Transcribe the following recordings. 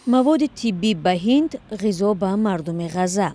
Маводи тиббӣ ба Ҳинд, ғизо ба мардуми Ғазза.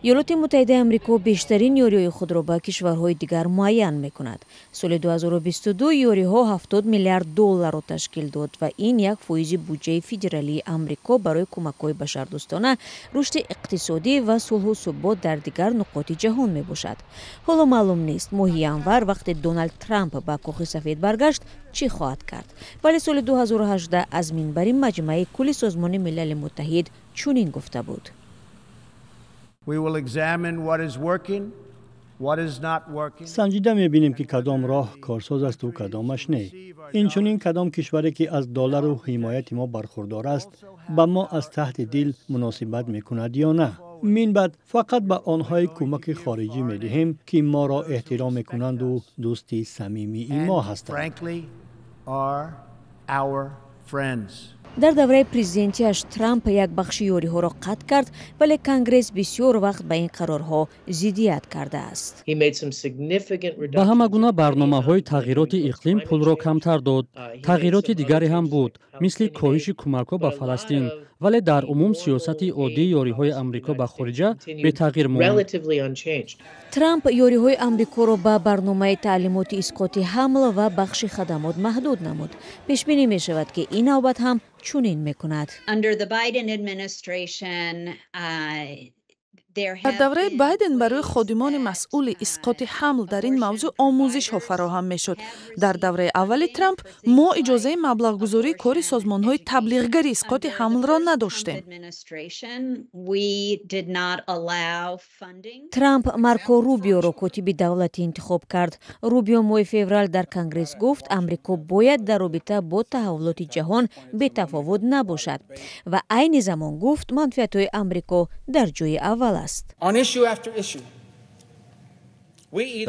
Иёлоти Муттаҳидаи Амрико бештарин ёриҳои худро ба кишварҳои дигар муайян мекунад. Соли 2022 ёриҳо 70 миллиард долларро ташкил дод ва ин 1 фоизи буҷаи федералии Амрико барои кӯмакҳои башардӯстона, рушди иқтисодӣ ва сулҳу субот дар дигар нуқоти ҷаҳон мебошад. Ҳоло маълум нест, моҳи январ, вақте Доналд Трамп ба Кохи Сафед баргашт, чӣ хоҳад кард, вале соли 2018 аз минбари Маҷмаи кулли Созмони Милали Муттаҳид чунин гуфта буд: We will examine what is working, what is not working. Санҷида мебинем, ки кадом роҳ корсоз асту кадомаш не. Инчунин, кадом кишваре, ки аз доллару ҳимояти мо бархурдор аст, ба мо аз таҳти дил муносибат мекунад ё на. Мин баъд фақат ба онҳое кӯмаки хориҷӣ медиҳем, ки моро эҳтиром мекунанду дӯсти самимии мо ҳастанд. Frankly, are our friends. Дар давраи президентиаш Трамп як бахши ёриҳоро қатъ кард, вале Конгресс бисёр вақт ба ин қарорҳо зиддият кардааст. Ба ҳама гуна барномаҳои тағйироти иқлим пулро камтар дод. Тағйироти дигаре ҳам буд, мисли коҳиши кӯмакҳо ба Фаластин, вале дар умум сиёсати оддии ёриҳои Амрико ба хориҷа бетағйир монд. Relatively unchanged. Трамп ёриҳои Амрикоро ба барномаи таълимоти исқоти ҳамл ва бахши хадамот маҳдуд намуд. Пешбинӣ мешавад, ки ин навбат ҳам чунин мекунад. Under the Biden administration, Дар давраи Байден барои ходимони масъули исқоти ҳамл дар ин мавзӯъ омӯзишҳо фароҳам мешуд. Дар давраи аввали Трамп мо иҷозаи маблағгузории кори созмонҳои таблиғгари исқоти ҳамлро надоштем. We did not allow funding. Трамп Марко Рубиоро котиби давлатӣ интихоб кард. Рубио моҳи феврал дар Конгресс гуфт, Амрико бояд дар робита бо таҳаввулоти ҷаҳон бетафовут набошад ва айни замон гуфт, манфиатҳои Амрико дар ҷои аввал аст.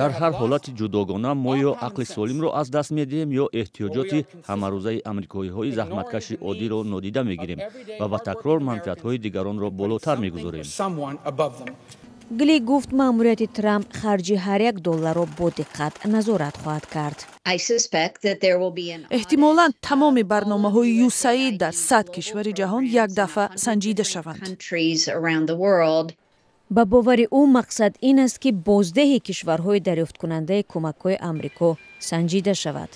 Дар ҳар ҳолати ҷудогона мо ё ақли солимро аз даст медиҳем, ё эҳтиёҷоти ҳамарӯзаи амрикоиҳои заҳматкаши оддиро нодида мегирем ва ба такрор манфиатҳои дигаронро болотар мегузорем. Someone above them. Глик гуфт, маъмурияти Трамп харҷи ҳар як долларро бо диққат назорат хоҳад кард. Эҳтимолан тамоми барномаҳои ЮСАИД дар 100 кишвари ҷаҳон як дафъа санҷида шаванд. Ба бовари ӯ, мақсад ин аст, ки боздеҳи кишварҳои дарёфткунандаи кӯмакҳои Амрико санҷида шавад.